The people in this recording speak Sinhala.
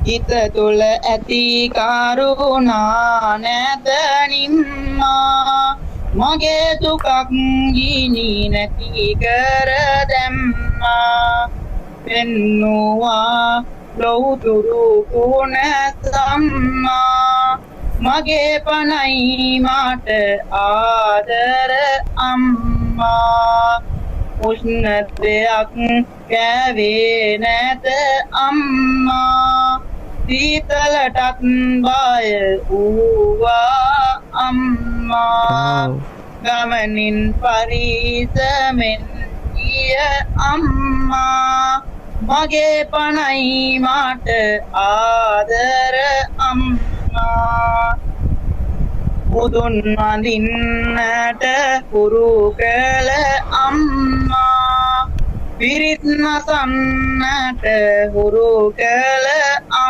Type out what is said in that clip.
හිත තුළ ඇති කරුණා නැත නිම්මා. මගේ දුකක් ගිනි නැති කර දැම්මා. පෙන්නුවා ලොව්තුරු ගුණ සම්මා. මගේ පණයි මට ආදර අම්මා. උෂ්ණ දෙයක් කෑවේ නැත අම්මා. සීතලටත් බය වූවා අම්මා. ගමනින් පරිසමෙන් ගිය අම්මා. මගේ පණයි මට ආදර අම්මා. බුදුන් වඳින්නට හුරු කළ අම්මා. පිරිත් නසන්නට හුරු කළ